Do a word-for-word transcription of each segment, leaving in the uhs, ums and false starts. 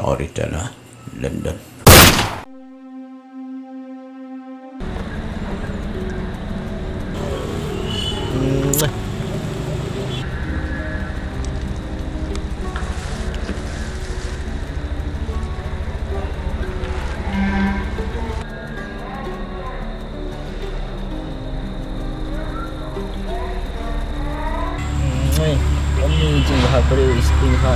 Oritana, London. Amazing ha, pretty sting ha.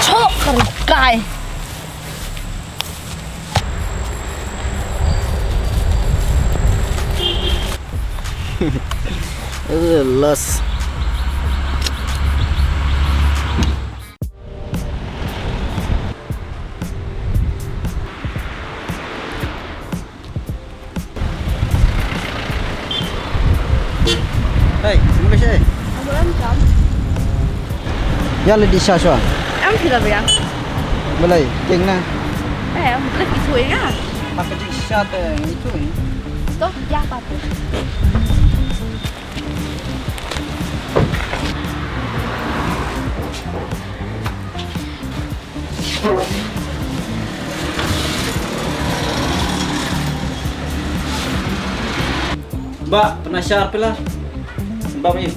Chok kai. Ugh, lost. Hey, English eh? Aku em jam. Ya le di sha sha. Em phi la biang. Balei, ting na. Eh, em le ki thui nga. Apa di sha te itu ni? Toh, ya apa tu? Ba, pynashar phi la. Ba mi.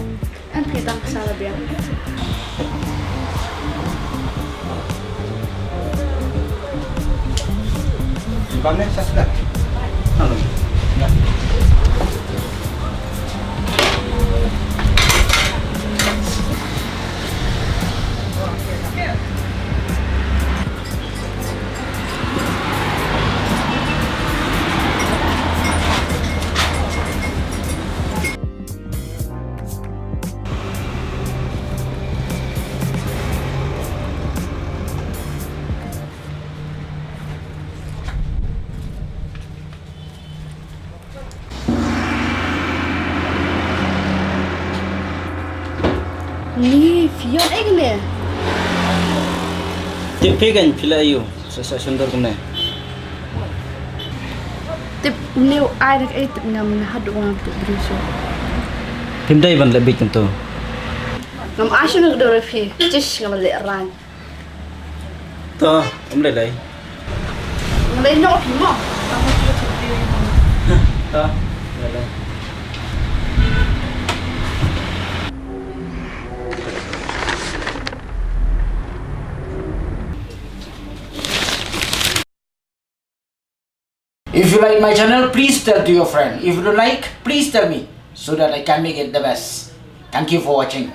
Em phi tang pisa la biang. Ba mi sa sila. Halo. Ya. Ni, phi ïoh ei kane? Tip phi kan phi la ïoh sa sa sendor kumne. Tip ne u ai dak ei tip ngam na haduh ngam tip bri so. Phim dei ban leh bit kumto. Ngam ai shuh na ka dor phi. Jish ngam leh rang. To, um lei lei. Lei noh phi mo. To, lei lei. If you like my channel, please tell to your friend. If you don't like, please tell me so that I can make it the best. Thank you for watching.